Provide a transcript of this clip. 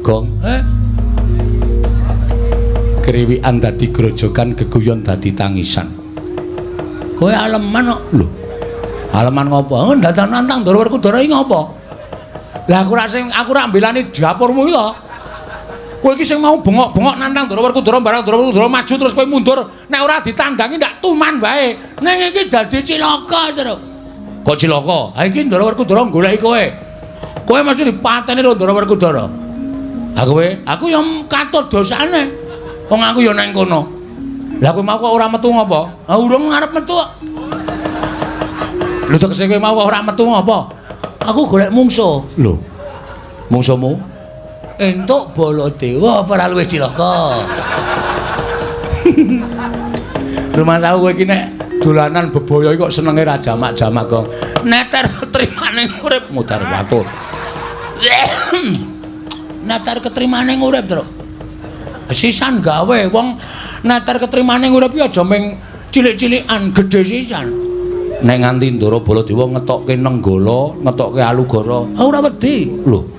Gong. Kriwikan dadi grojogan, geguyon dadi tangisan. Kowe aleman kok. Lho. Aleman ngopo? Oh, ndadan nantang Ndara Werkudara iki ngopo? Lah aku ra sing aku ra mbelani dapurmu iki to. Kowe iki sing mau bengok-bengok nantang Ndara Werkudara barang Ndara Werkudara maju terus kowe mundur, nek ora ditandangi ndak tuman wae. Ning iki dadi cilaka, Truk. Kok cilaka? Ha iki Ndara Werkudara goleki kowe. Kowe mesti dipateni karo Ndara Werkudara. Ha kowe, aku ya katut dosane. Wong aku ya nang kono. Lah kowe mau kok ora metu ngopo? Ha urung arep metu kok. Lho tegese kowe mau kok ora metu ngopo? Aku golek mungsuh. Lho. Mungsuhmu? Entuk Baladewa apa ora luwih cilaka? Rumah tahu kowe iki nek dolanan bebaya iki kok senenge ra jamak-jamak kok. Neter ketrimane urip mudhar watur. Neter ketrimane urip, Truk. Sisan gawe wong neter ketrimane urip iki aja ming cilik-cilikan, gedhe sisan. Nek nganti Ndara Baladewa ngetokke Nenggala, ngetokke Alugara, ora wedi. Lho.